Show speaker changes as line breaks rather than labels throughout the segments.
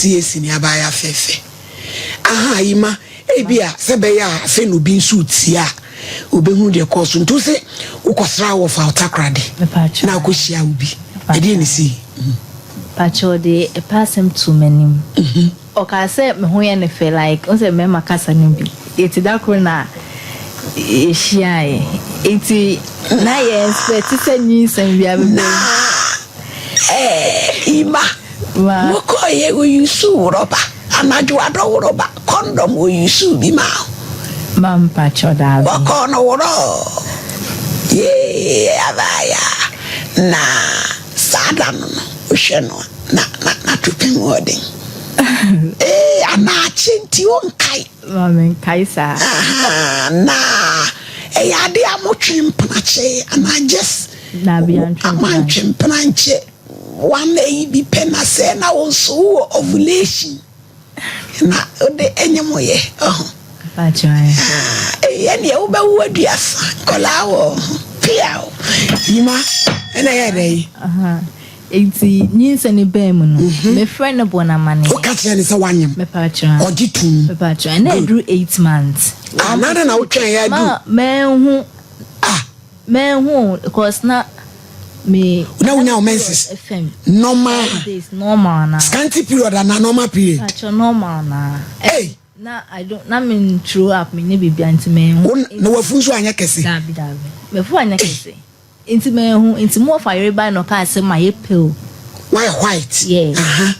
CAC ni abaayewa fɛɛfɛ. Aha Ima, ebia sɛ ɛbɛyɛ a afei na obi nso retie a, obehu deɛ ɛkɔɔ so. Nti wo se wokɔsraa wɔ fa Takoradi na wokɔhyia wo bi. Ɛdeɛn na ɛsii?
Pakyɛ ɔde ɛpɛ asɛm too m'anim. Ɔkaa sɛ me ho yɛ no fɛ like wohu sɛ mmarima kasa no bi. Enti da koro na yɛhyiaeɛ. Enti na yɛ expect sɛ nyinsɛn biara bɛba mu.
Na ɛɛ Ima, mokɔeɛ woyusuu rɔba, anadwo adɔ worɔba, kɔndɔm woyusuu bi maa wo?
Ma mpakyɛw daabi.
Wɔkɔɔ no worɔɔ. Yee abaayaa. Na saa da no no wohwɛ no a na na n'atopem wɔ den. Ee anaa akyɛ nti wonkae.
Ma menkae saa.
Ahaa na ɛyɛ ade a motwe mpenakye anaa just
Daabi yɛantwe mpena.
Moantwe mpena nkyɛ one ayi bi pɛ na sɛ na wo nso wowɔ ovulation na wode ɛnyɛ mo yɛ ɔho.
Mpakyɛw ɛ.
Ah, eyi ɛneɛ wobɛwo aduasa nkɔlaa wɔ ho piaw yima ɛna ɛyɛ dɛ yi.
Aha. Enti nyinsɛn no baa mu no, mefrɛɛ no bɔɔ no amanneɛ.
Woka kyerɛɛ no sɛ woanyem?
Mepakyɛw.
Ɔgye toom?
Mepakyɛw. Ɛna
Good.
aduru 8 months.
Ah, na adɛn na wotwɛn yɛ adu?
Ma manhu.
Ah.
Manhu o, cause na me.
Na wonya wo menses?
Ɛfam.
Normal.
5 days normal na.
Scanty period anaa normal period?
Mepakyɛw, normal na.
Hey!
Na I don't, na me throw up, menyɛ biribiara nti manhu.
Wo na w'afu nso anyɛ kɛse?
Daabi, daabi. M'afu anyɛ kɛse. Nti manhu. Nti mo wɔfa yere bae na ɔkaa sɛ mayɛ pale.
Wayɛ white?
Yeah.
Aha.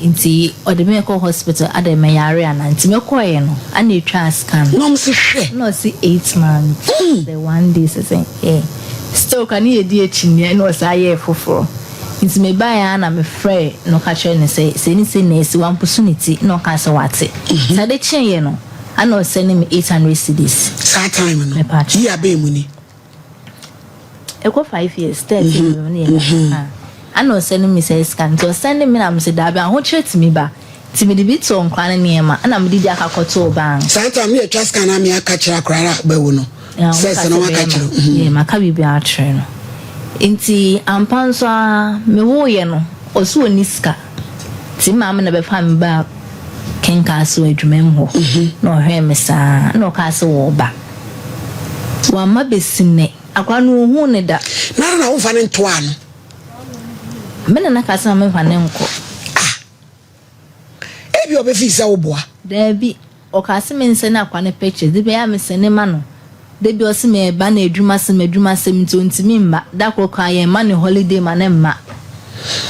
Nti ɔde me kɔ hospital adɛn mɛyare anaa. Nti mekɔeɛ no, ana etwaa scan.
Na ɔmo se hwɛ.
Na ɔse 8 months. The one day sɛ sɛ yeah. Still ka ne yɛdi akyinnyeɛ na ɔsan yɛɛ foforɔ. Nti mebaeɛ ara na mefrɛɛ no ka kyerɛɛ no sɛ sei ne sei na asi, wamposo ne ti na ɔkaa sɛ wate. Nti ade kyeeɛ no, ana ɔsɛne me 800 cedis.
Saa time no,
Mepakyɛw.
year bɛn mu ni?
Ɛkɔ 5 years, 13 mu ne yɛ ha. Ana ɔsɛne me sɛ sika no. Nti ɔsɛne me na mese daabi, ahokyerɛ tumi ba. Nti mede bi too nkwadaa no nneɛma ɛna mede bi aka kɔtoo bank.
Saa time no yɛtwa sika no a me aka kyerɛ akwadaa no a bɛwo no sɛ sɛ na waka kyerɛ wo.
Yeah, maka biribi akyerɛ no. Nti ampa nso ara mewoeɛ no, ɔse ɔnni sika. Nti me maame na bɛfaa me baa Kenkaase wɔ adwuma mu hɔ. Na ɔhwɛɛ me saa na ɔkaa sɛ wɔreba. Wamma bɛsi nnɛ. Akwadaa no ɔnhuu no da.
Na adɛn na womfa no ntoaa no?
Me nana kaa sɛ ma memfa no nkɔ.
Ah! Ebia ɔbɛfii sɛ woboa.
Daabi. Ɔkaa sɛ mensɛne akwadaa no pictures. Da biara mesɛne ma no. Da bi ɔse mereba na adwuma sɛm adwuma sɛm nti ɔntumi mma. Da koro koraa yɛmma no holiday ma no mma.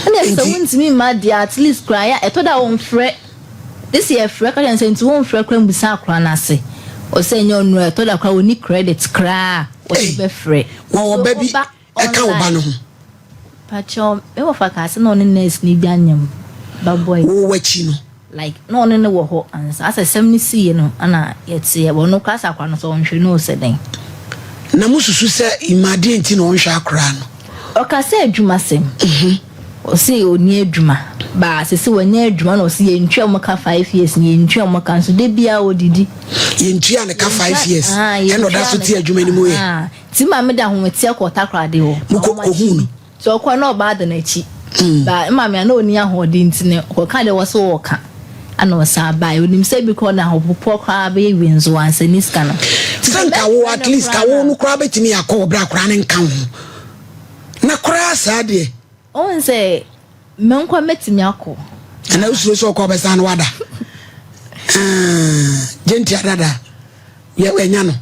Ɛna sɛ
Nti.
wontumi mma deɛ at least koraa yɛ a ɛtɔ da a ɔmfrɛ. Gye sɛ yɛfrɛ ka kyerɛ no sɛ nti womfrɛ koraa mmisa akwadaa no ase. Ɔse ɛnyɛ ɔno a ɛtɔ da koraa ɔnni credit koraa a ɔde
Ei!
bɛfrɛ.
Wɔwɔ
So
ba bi
ɔba
ɛka wo ba no
online.
ho?
Pakyɛw, me wɔfa kaa sɛ na ɔne nurse no bi anyam ba boy.
Wo w'akyi no.
Like na ɔne no wɔ hɔ ansa. Asɛ asɛm no siiɛ no ɛna yɛteɛ. Ɔno koraa sɛ akwadaa no sɛ ɔnhwɛ no o sɛ dɛn.
Na mo susu sɛ Emma deɛn nti na ɔnhwɛ akwadaa no?
Ɔka sɛ adwuma sɛm. Ɔse ɔnni adwuma. But sese wanya adwuma na ɔse yɛntua ɔmo ka 5 years ni yɛntua ɔmo ka nso da biara ɔdidi.
Yɛntua ne ka 5 years
Yɛntua
ɛna ɔda so
ne
te adwuma no mu yɛ.
Ahaa. Nti maame de ahometeɛ kɔɔ Takoradi hɔ.
Mokɔ kɔhuu no?
Nti ɔkɔe na ɔbaa da n'akyi. Ba maame a na ɔnni ahoɔden nti no ɔkɔka deɛ ɔwɔ sɛ ɔka ɛna ɔsan baeɛ. Ɔnim sɛ bi koraa ɔde ahopopoɔ koraa bɛyɛ wie nso wansɛ ne sika no.
Sɛ nka wo at least ka wo no koraa bɛtumi akɔ wɔ berɛ a koraa no nka wo ho. Na koraa saa deɛ.
Wohu sɛ me nkoa mɛtumi akɔ.
Ɛna wosuro sɛ ɔkɔ ɔbɛsan no wada. Ah, gyentia dada. Yɛ ɛnya no.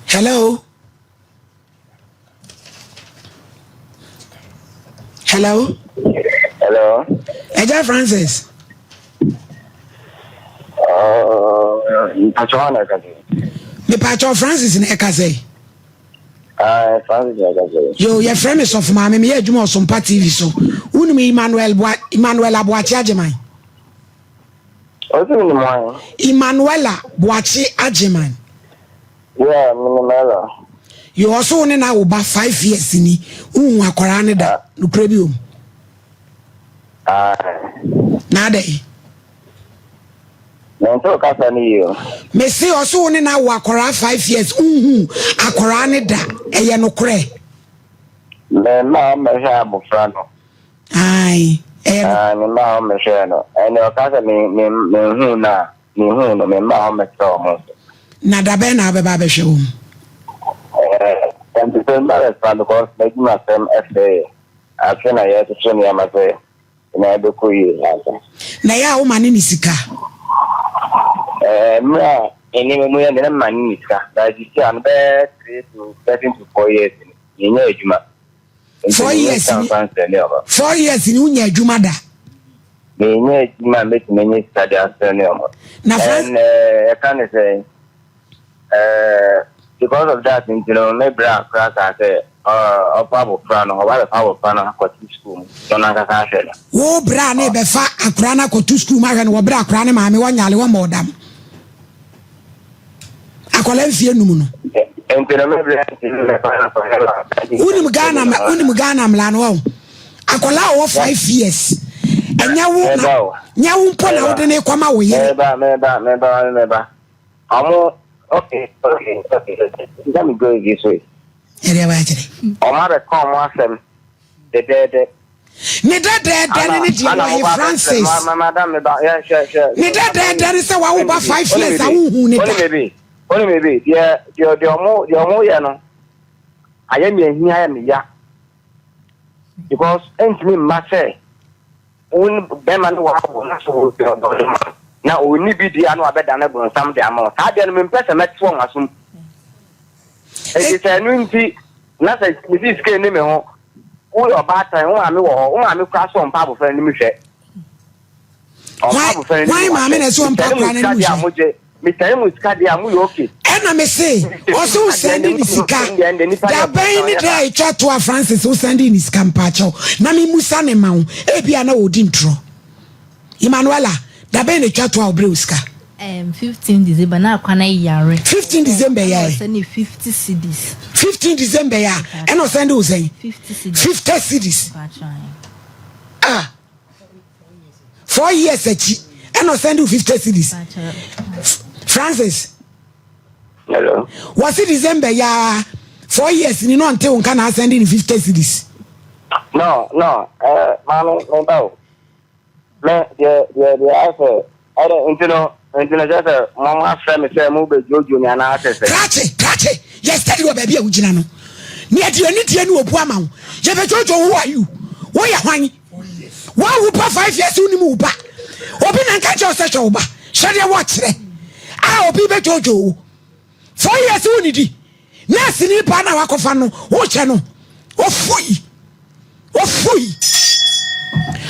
Hello. Hello.
Hello.
Ẹja Francis.
Mpatsɔ hɔ na ɛka sɛ.
Mepatwɔ Francis na ɛka sɛ.
Francis na ɛka sɛ.
Yo, yɛfrɛ me Sɔfo Maame, meyɛ adwuma wɔ Sompa TV so. Wonim Emmanuel Boa Emmanuel Aboakye Agyeman?
Ɔsi mi nim wɔn.
Emmanuela Boakye Agyeman.
Yeah, mi nim Ella.
Yo, ɔso wo ne na wo ba 5 years ni, wohu akwaraa ne da, nokorɛ bi wɔ mu? Na adɛn?
Mente wo kasa no yie o.
Mese ɔso wo ne na wo akwaraa 5 years, wohu akwaraa ne da, ɛyɛ nokorɛ?
Me mma mmɛhwɛ abɔfra no.
Ae, Ɛyɛ no.
Ah, me mma hɔ mmɛhwɛɛ no. Ɛnna ɔka sɛ me me menhuu no a, menhuu no, me mma hɔ mmɛsrɛ wɔn nso.
Na da bɛn na wobɛba abɛhwɛ wɔn?
Ɛɛ, nti sɛ mba bɛsra because m'adwumasɛm ɛsɛeɛ. Afei na yɛretoto nneɛma sɛ na ɛbɛkɔ yie ansa.
Na ɛyɛ a woma ne ne sika?
Ɛɛ, mmerɛ a nneɛma mu yɛ den na mema ne ne sika. But sisi a no bɛyɛ 3 to 7 to 4 years ni, menyɛ adwuma.
4 years ni, 4 years ni wonya adwuma da?
Menyɛ adwuma a mɛtumi anya sika de asrɛ ne ɔmo.
Na
And ɛka ne sɛ because of that nti no, me bra kora kaa sɛ ɔfa abɔfra no, ɔba bɛfa abɔfra no akɔto school mu na ɔno ankasa ahwɛ no.
Wo bra ne bɛfa akora no akɔto school mu ahwɛ no wɔ berɛ akora ne maame wɔnyale wɔmmɔ ɔdam akwadaa mfie 5 no.
Nti no me bra nti no mɛfa no akɔhwɛ no.
Wonim Ghana mmara no wɔn akwadaa a ɔwɔ 5 years, ɛnyɛ wo na nyɛ wo mpo na wode ne kɔma wo yere.
Mɛba, mɛba, mɛba, mɛba. Ɔmo, okay, let me go this way.
Yɛde ɛbɛ akyerɛ.
Ɔmo abɛka ɔmo asɛm dɛdɛɛdɛ.
Ne dɛdɛɛdɛ ne ne deɛ wɔ he, Francis? Ne dɛdɛɛdɛ ne sɛ wawo ba 5 years a wohu ne da.
Oni mi bi deɛ ɔmo yɛ no ayɛ mi ahi, ayɛ mi ya, because ɛntumi mma sɛ wɔn bɛrima no wɔ na so wɔ deɛ ɔde ma na oni bi di ano abɛda ne bonsam de ama wɔn. Saa deɛ no mempɛ sɛ mɛte wɔn asom. Eti sɛ ɛno nti na sɛ mesi sika ni me ho, woyɛ ɔbaatan, wo maame wɔ hɔ, wo maame kora so ɔmpa abɔfra no anim hwɛ.
Ɔmpa abɔfra no anim. Hwan maame na ɛsɛ ɔmpa akora no anim hwɛ?
Mesɛne mu sika deɛ a, moyɛ okay.
Ɛna me se ɔsɛ wo send ne sika da bɛn ne da a ɛtwa to a? Francis, wo send ne sika mpaakyɛw na memusa ne ma wo, ebia na wɔdi ntorɔ. Emmanuela, da bɛn na ɛtwa to a wobrɛ wo sika?
15 December na akwa na yare.
15 December yɛ.
Ɔsɛ ne 50 cedis.
15 December yɛ a, ɛna ɔsend wo sɛn?
50 cedis.
50 cedis. Ah, 4 years akyi ɛna ɔsend wo 50 cedis, Francis?
Hello.
Wɔsi December yaa 4 years ni na ɔnte wo nka na asend ne 50 cedis.
No, maame, meba o. Me deɛ ayɛ sɛ ɛdɛ nti no kyerɛ sɛ mo afrɛ me sɛ mo bɛ dwodwo me anaa sɛ?
Krakye, krakye, yɛ steady wɔ baabi a wogyina no ne yɛde anidie ne obu ama wo. Yɛbɛdwodwo? Who are you? Woyɛ hwan? Woawo ba 5 years, wonim wo ba? Obi na nka kyerɛ wo sɛ hwɛ wo ba? Hwɛ deɛ wɔkyerɛ a obi bɛdwodwo wo. 4 years wonidi nurse ni ba na wakɔfa no, wohyɛ no ofui ofui.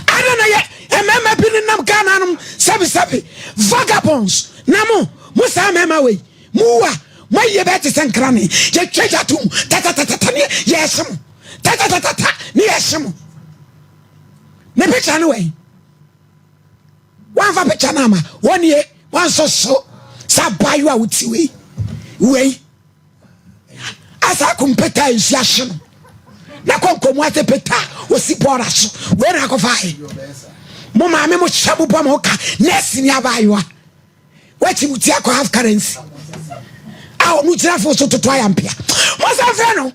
Ada na yɛ mmarima bi nenam Ghana nom sɛbisɛbi vagabonds na mo saa mmarima wei mo wu a, mo ayie bɛyɛ te sɛ nkrane. Yɛtwa gya tom tatatatata ne yɛhye mo, tatatatata ne yɛhye mo. Ne picture no wɛn? Wamfa picture no ama wɔnie, wansɔ so sɛ abaayewa a wote wei wei asa akompeta a nsu ahye no na kɔnkɔn mu ase peta a osi bɔɔla so wei na akɔfa ayɛ mo maame mo hyɛ mo bɔ mo ka. Nurse ni abaayewa wakyi mo ti akɔ half currency a ɔno gyina fo so toto ayampea. Mo san frɛ no,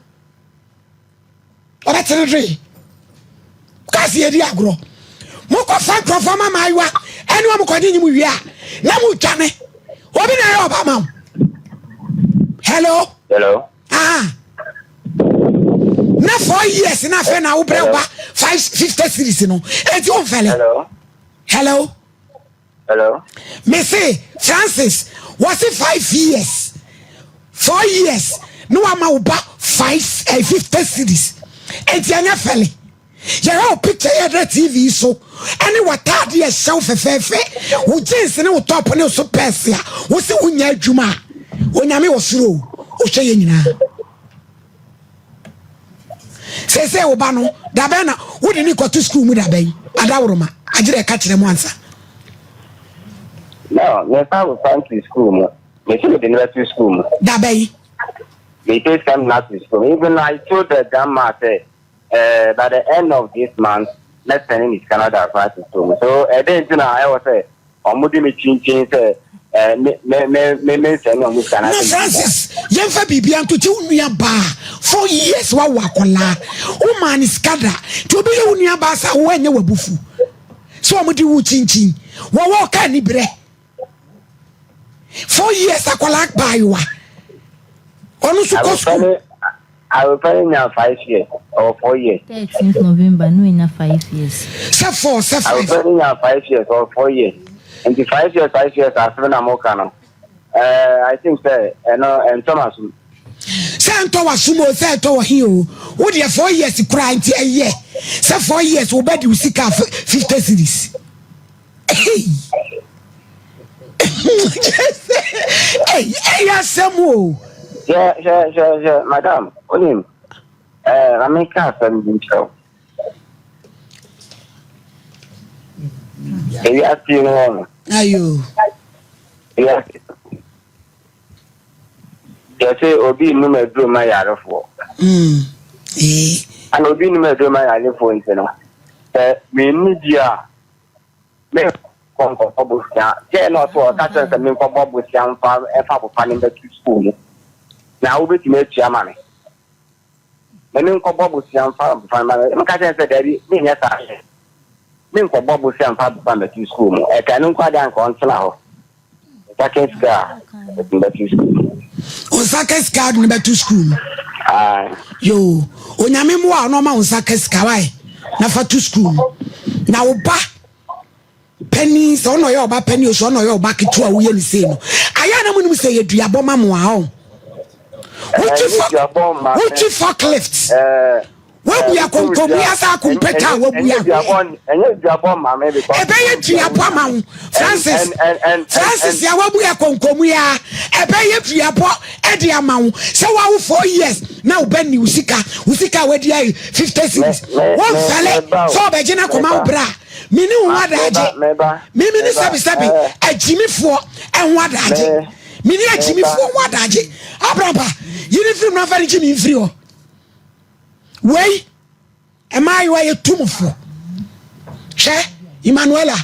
ɔbɛtene dwee kasi yɛdi agorɔ. Mokɔfa nkurɔfoɔ ma maayewa ɛne ɔmo kɔgye nyim wie a na mo dwane. Obi na ɛyɛ ɔba ma wo. Hello?
Hello.
Ah, na 4 years na afei na wobrɛ wo ba 550 cedis no, enti womfɛle?
Hello.
Hello?
Hello.
Mese Francis, wɔse 5 years, 4 years ne wama wo ba 5 50 cedis, enti ɛnyɛ fɛle? Yɛhwɛ wo picture yɛ dɛ TV so ɛne w'ataade ɛhyɛ wo fɛfɛɛfɛ, wo jeans ne wo top ne wo so pɛɛse a wo se wonya adwuma a, Onyame wɔ soro o, wohwɛ yɛ nyinaa. Seesei wo ba no, dabɛn na wode ne kɔto school mu? Dabɛn adaworoma agyerɛ ɛka kyerɛ mu ansa?
No, mefa abɔfra nto school mu. Mesi mede no bɛto school mu.
Dabɛn?
Me take some not to school. Even I told the grandma say, by the end of this month, let's send him to Canada for to school. So, then you know, I was say, ɔmo de me kyinkyin sɛ me me me me me nsɛn ne ɔmo sika
na Francis, yɛmfa biribia nto kyɛ wo nua baa 4 years wawo akɔlaa, womaa ne sika da, nti obi yɛ wo nua baa sɛ wo ɛnyɛ w'abufu. Sɛ wɔn de wo kyinkyin. Wɔwɔ ɔka anibrɛ. 4 years akwadaa baayewa. Ɔno nso kɔ sukuu.
Awofra no nya 5 years, ɔwɔ 4 years.
13th November no nya 5 years.
Sɛ four, sɛ five.
Awofra no nya 5 years, ɔwɔ 4 years. Nti 5 years, 5 years asɛm na mo ka no. I think sɛ ɛno ɛntɔm asom.
Sɛ ntɔ w'asom o, sɛ ɛtɔ wɔ he o, wo deɛ 4 years koraa nti ɛyɛ sɛ 4 years wo bɛ de wo sika 50 cedis. Hey, ɛyɛ asɛm o.
Hwɛ, hwɛ, hwɛ, hwɛ, madam, onim na meka asɛm bi nkyerɛ wo. Ewiase no wɔ no.
Ayo.
Ewiase yɛsɛ obi nnum aduro ma yarefoɔ. Ana obi nnum aduro ma yarefoɔ nti no, sɛ menni bi a, menkɔ nkɔbɔ bosea gyɛɛ na ɔsɛ ɔka kyerɛ sɛ menkɔbɔ bosea mfa ɛfa abɔfra no mbɛto sukuu mu na wobɛtumi atua ma me na menkɔbɔ bosea mfa abɔfra no ma me. Meka kyerɛ sɛ daabi, menyɛ saa, menkɔbɔ bosea mfa abɔfra no mbɛto sukuu mu. Ɛka no nkɔ ade anka ɔntena hɔ nsa ka sika a mbɛto sukuu mu.
Wo nsa ka sika de no bɛto sukuu mu.
Aye.
Yo, Onyame mmoa a ɔno ɔma wo nsa ka sika wae na fa to sukuu mu na wo ba panin, sɛ ɔna ɔyɛ ɔba panin o, sɛ ɔna ɔyɛ ɔba ketewa a woyɛ ne sei no, ayɛ a na monim sɛ yɛ duabɔ ma mo a ɔ wotwi
Ɛnyɛ duabɔ ma me.
Wotwi forklift, wabua kɔnkɔmua sɛ akompɛta a wabua.
Ɛnyɛ duabɔ ma me because
Ɛbɛyɛ duabɔ ama wo, Francis. Francis, yà wabua kɔnkɔmua, ɛbɛyɛ duabɔ ɛde ama wo sɛ wawo 4 years na wo bɛ ni wo sika, wo sika a wadi ayɛ 50 cedis. Wɔn fɛlɛ sɛ ɔbɛgye na kɔma wo bra mini wo ho adagye mimi ni sɛbisɛbi agyimifoɔ ɛho adagye mini agyimifoɔ ho adagye. Abraba yini firi mu na fɛn gyimi nfiri hɔ. Wei mmaayewa yɛ tumfoɔ. Hwɛ, Emmanuela,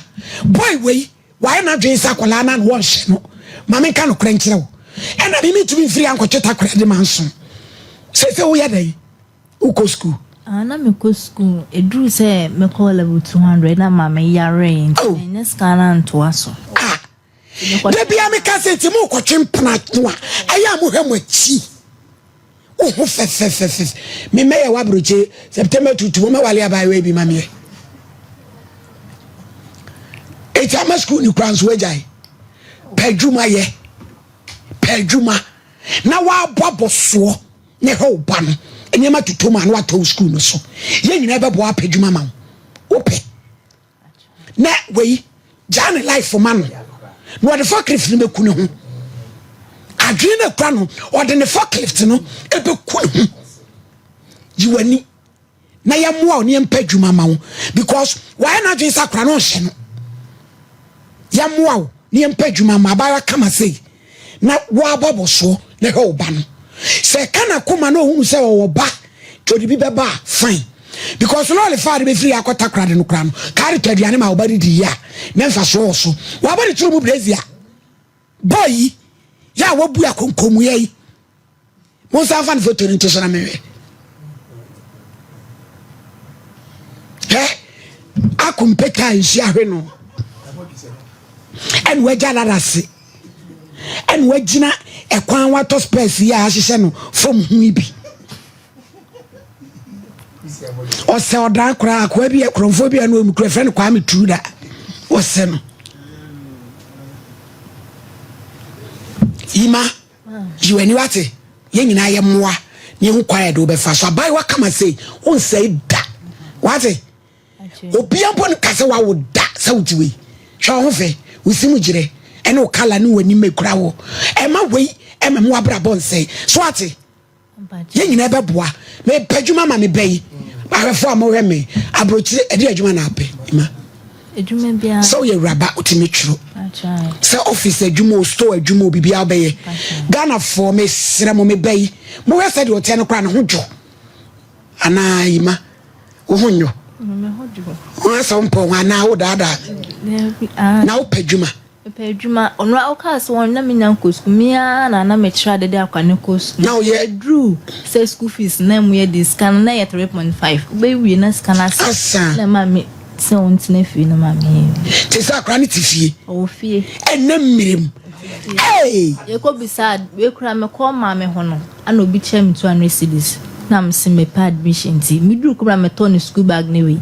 boy wei wayɛ n'adwene sɛ akwadaa no na wɔnhyɛ no. Maame, nka nokorɛ nkyerɛ wo, ɛna mimi ntumi mfiri ankɔtwe takora de ma nso sɛ woyɛ dɛn wokɔ sukuu.
Ah, na mekɔ school. Ɛduru sɛ mekɔ level 200 na ma meyare nti
Oh.
manyɛ sika no antoa so.
Ah, da bia meka sɛ nti mokɔtwe mpena no a, ɛyɛ a mohwɛ mo akyi. Wo ho fɛfɛfɛfɛ. Memɛyɛ woaborɔkye September tutu mɔmɛwale abaayewa bi ma meɛ ɛti ama sukuu ne kora nso agyae. Pɛ adwuma yɛ, pɛ adwuma na woabɔ abɔsoɔ ne hwɛ wo ba no nneɛma tutɔ mu a na watɔ wo sukuu no so. Yɛn nyinaa bɛboa apɛ adwuma ma wo. Wopɛ na wei gyaa ne life ma no na ɔde forklift no bɛku ne ho. Adwene no akura no, ɔde ne forklift no ɛbɛku ne ho. Yi w'ani na yɛmmoa wo ne yɛmpɛ adwuma ma wo because wayɛ n'adwene sɛ akora no ɔnhyɛ no. Yɛmmoa wo ne yɛmpɛ adwuma ma abaayewa kama sei na woabɔ bɔsoɔ na hwɛ wo ba no. Sɛ ɛka n'akoma na ɔhunu sɛ ɔwɔ ba nti ɔde bi bɛba a, fine, because lɔɔre fa de bɛfiri yɛ akɔ Takoradi no koraa no kaa de tɔ aduane ma wo ba de di yie a na mfasoɔ wɔ so. Wabɔ ne tiri mu brazier bɔɔ yi yɛ a wabu akonkomuya yi. Mo nsa nfa ne foto no nto so na mehwɛ. Hɛ, akompeta a nsuo ahwe no ɛna wagya lalase ɛna wagyina ɛkwan watɔ spɛs yi a ahyehyɛ no fam ho yi bi. Ɔsɛ ɔdan koraa akoa bi, kurɔmfoɔ bi a na ɔmu kura fɛ no Kwame Tuuda ɔsɛ no. Yima yi w'ani wate, yɛn nyinaa yɛ mmoa ne yɛhu kwan a yɛde wobɛfa so. Abaayewa kama sei wonsɛe da wate. Obia mpo no ka sɛ wawo da sɛ wote wei. Hwɛ wo ho fɛ, wo si mu gyerɛ ɛne wo kala ne w'anim ekura wo. Ɛma wei ɛma mu abrabɔ nsɛe so ate. Yɛn nyinaa bɛboa. Mepɛ adwuma ma me ba yi. Ahwɛfoɔ a mohwɛ me aburokyire, ɛde adwuma na apɛ ma.
Adwuma biara.
Sɛ woyɛ awuraba, wotumi twerɛ sɛ office adwuma o, store adwuma o, biribiara wobɛyɛ. Ghanafoɔ, mesrɛ mo, me ba yi, mohwɛ sɛ deɛ ɔteɛ no koraa ne ho dwo anaa? Yima wo ho nnwo wo asɛ wo mpɔ ho anaa wodaadaa me na wopɛ adwuma?
Mepɛ adwuma. Ɔno a wokaa sɛ wɔn na menya nkɔ sukuu, me ara na na mekyerɛ ade de akwa ne kɔ sukuu.
Na woyɛ.
Ɛduru sɛ school fees na mu yɛ de sika no na yɛ 3.5. Wobɛwie na sika no asa.
Asa.
Na ɛma me. Sɛ ɔntena fie no ma me.
Te sɛ akora no te fie.
Ɔwɔ fie.
Ɛnɛ mmerɛ mu. Hey!
Yɛkɔ bisa wekura mekɔ maame ho no ana obi kyerɛ me 200 cedis na mese mepɛ admission nti meduru kurom na metɔ ne school bag ne wei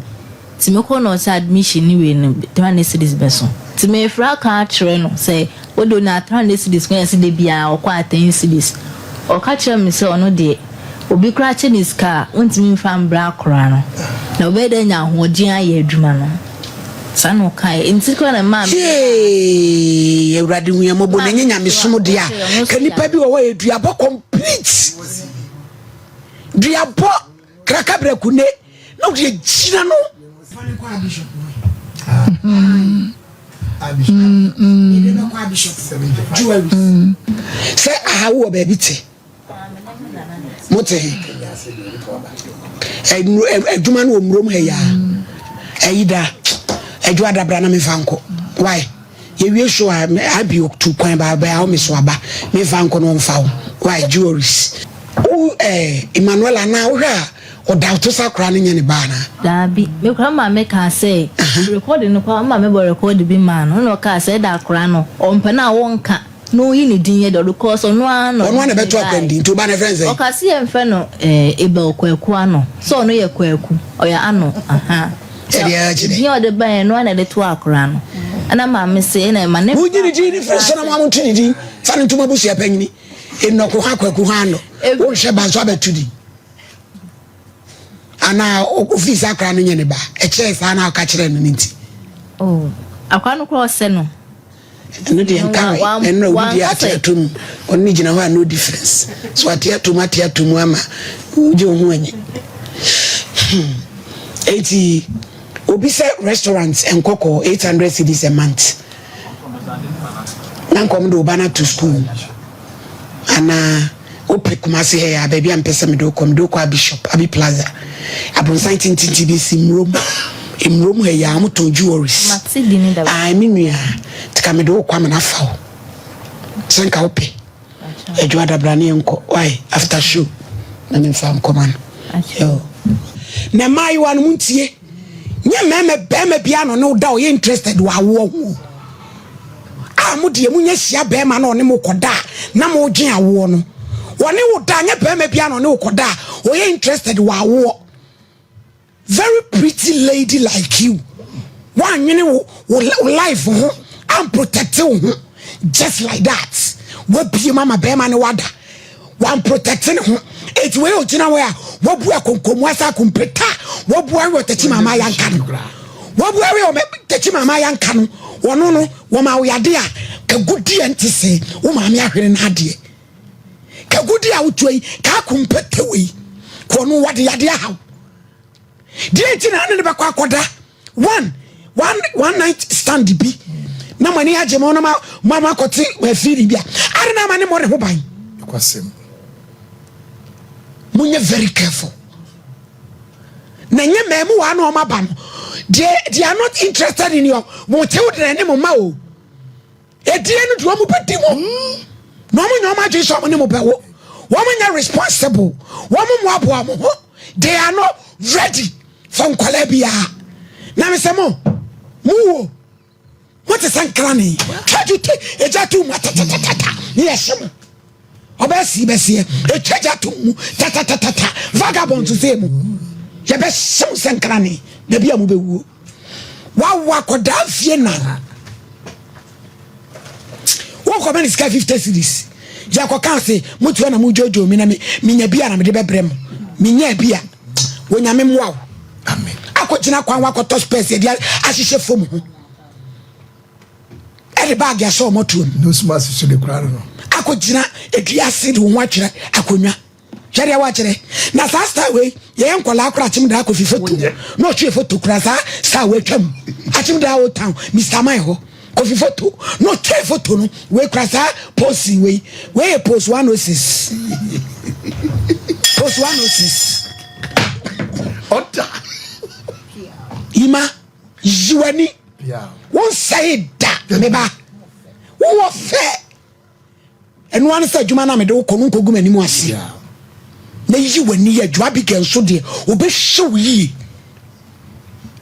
nti mekɔ na ɔsɛ admission ne wei no 300 cedis bɛso nti mefrɛ aka akyerɛ no sɛ wode onya 300 cedis kwan yɛ sɛ da biara ɔkɔ a 10 cedis. Ɔka kyerɛ me sɛ ɔno deɛ obi koraa kyɛ ne sika a wontumi mfa mbrɛ akora no na ɔbɛyɛ dɛ anya ahoɔden ayɛ adwuma no. Saa na ɔkaeɛ nti koraa na ɛmaa me.
Yee Awurade hu yɛn mmɔbɔ na ɛnyɛ nyamesom deɛ a ka nipa bi wɔ hɔ yɛ duabɔ complete duabɔ krakabrɛ ne na wode agyina no. Sɛ aha wowɔ baabi te mote he adwuma no wɔ mmurom ha yi a ɛyi da adwo adabra na memfa nkɔ why yɛwie show a abi tu kwan ba bɛa wo me so aba memfa nkɔ no ɔmfa wo why jewelries wo eh, Emmanuel anaa wohwɛ a ɔda to sa koraa no nyɛ ne ba anaa.
Daabi, me koraa maame kaa sɛ recording no koraa maame bɔ record bi maa no ɛna ɔkaa sɛ ɛda akora no ɔmpɛ no a wɔnka na ɔyi ne din yɛ deɛ ɔde kɔɔ sɛ ɔno ara na
ɔno ara na ɛbɛto akora no din nti ɔba no ɛfrɛ no sɛn?
Ɔkaa sɛ yɛmfrɛ no eh, Abel Kwaku Ano sɛ ɔno yɛ Kwaku ɔyɛ Ano aha
Ɛdeɛ akyi
din a ɔde baeɛ no ara na ɛde to akora no ɛna maame se ɛna ɛma ne
Monyi ne din no firi so na mo a monto ne din fa no ntom abusua panyini Nnɔko ha Kwaku ha Ano wonhwɛ ba nso abɛto din. Anaa ofii sɛ akora no nyɛ ne ba. Ɛkyɛɛ saa na ɔka kyerɛɛ no no nti.
Oh, akora no koraa ɔsɛ no.
Ɛno deɛ nka we. Ɛno na obi deɛ ate ato mu. Ɔno ne gyina hɔ a no difference. So ate ato mu ate ato mu ama wogye wo ho anyi. Hmm. Eti obi sɛ restaurant nkɔkɔɔ 800 cedis a month. Na nkɔm de wo ba no ato school mu. Anaa wopɛ Kumasi ha yi a, baabi a mepɛ sɛ mede wo kɔ, mede wo kɔ Abi shop, Abi Plaza. Abronsan tententen bi si Mmurom. Mmurom ha yi a, wɔtɔn jewelries.
Mate di ne daba.
Ae, me nua, nti ka mede wo kɔ ama no afa wo. Sɛ nka wopɛ. Adwo adabra ne yɛnkɔ. Why? After show. Na memfa nkɔma no. Yo. Na mmaayewa no, montie. Nyɛ mmarima barima biara na ɔne wo da ɔyɛ interested wɔ awoɔ ho o. A mo deɛ monya hyia barima na ɔne mo kɔda a na modwen awoɔ no. Ɔne wo da nyɛ barima biara na ɔne wo kɔda a ɔyɛ interested wɔ awoɔ. Very pretty lady like you. Woanwene wo wo life ho amprotect wo ho just like that. Wabie mu ama barima ne wada. Wamprotect ne ho. Eti wei ogyina hɔ a wabu akonkomu asa akompeta wabu awe ɔtakyi maama yanka no. Wabu awe ɔtakyi maama yanka no. Wɔno no wɔma wo yade a kagudi a nte se wo maame ahwere no adeɛ. Kagudi a wotua yi ka akompete wei. Kɔno wɔde yade ahaw. Deɛ nti na ne ne bɛkɔ akɔda one one one night stand bi na mo ani agye mo na mo mo akɔte afiri bi a ade na ama ne mo ne ho ban. Monyɛ very careful na nyɛ mmamu wa na ɔma ba no they they are not interested in your mo children ne mo ma o edie no deɛ ɔmo bɛdi mo na ɔmo nyɛ ɔmo adwene sɛ ɔmo ne mo bɛwo wɔn nyɛ responsible wɔn mo aboa mo ho they are not ready. For nkwadaa biara na mesɛ mo mo wo mo te sɛ nkrane twa ju te egya to mu atatatata ne yɛ hye mo ɔbɛ si bɛseɛ etwa gya to mu tatatata vagabond sɛ mu yɛbɛ hye mo sɛ nkrane baabi a mo bɛwuo wawo akɔdaa mfie nan wokɔma ne sika 50 series yɛkɔka se motua na modwoodwoo me na menya bi a na mede bɛbrɛ mo menya bi a wonyame mmoa wo akɔgyina kwan wakɔtɔ spɛs yɛde ahyehyɛ fam ho ɛde baage ahyɛ ɔmɔtoɔ mu
nose mask so de kora no
akɔgyina edua ase de wo ho atwerɛ akonnwa Hwɛ deɛ wakyerɛ. Na saa style wei yɛyɛ nkɔlaa kora akyem daa kofi foto na ɔtwe foto kora saa style wei twam akyem daa old town Mr. Man hɔ kofi foto na ɔtwe foto no wei kora saa pose wei wei yɛ pose 106 pose 106
ɔda
yima yi w'ani wonsɛe da meba wowɔ fɛ Ɛno ara ne sɛ adwuma no a mede wo kɔ no nkɔgu m'anim ase na yi w'ani yɛ adwuma. Abigail nso deɛ, ɔbɛhyɛ wo yie.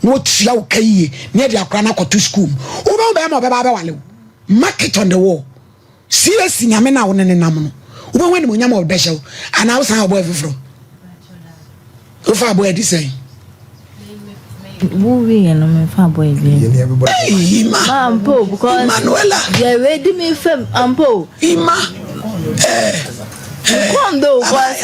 na watua wo ka yie na yɛde akora no akɔto sukuu mu. Wobɛhu bɛrima a ɔbɛba abɛwale wo. Mark it on the wall. CAC nyame no a wo ne ne nam no, wobɛhu animuonyam a ɔbɛhyɛ wo. Anaa wosan ɔbɔɛ foforɔ? Wofa aboa adi sɛn?
Wo wieɛ no memfa aboa bi.
Hey, Ima.
Ma ampa o because
Emanuela.
Deɛ wei di mi fam ampa o.
Ima. Eh.
Kɔn do because.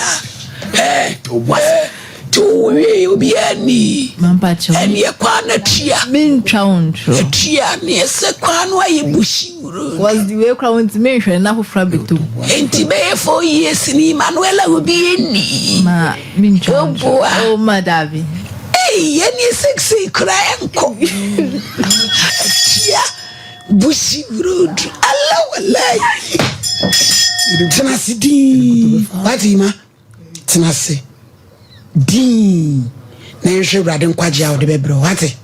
Eh. Eh. Ti wo wie obiara ni.
Mampa kyɛw.
Ɛneɛ kwan na tua.
Mentwa wo ntoro.
Atua neɛ sɛ kwan no ayɛ bushi road.
Was the way kora wo ntumi nhwɛ na foforɔ abɛtɔ mu.
Enti bɛyɛ 4 years ni Emanuela obi ni.
Ma mentwa wo ntoro.
Oboa.
Oh ma dabi.
Ei, ɛneɛ sɛksɛi kora ɛnkɔ. Atua bushi road. Ala walai. Tena ase dinn. Wate Ima? Tena ase dinn. Na yɛnhwɛ Awurade nkwagye a ɔde bɛbrɛ wo. Wate?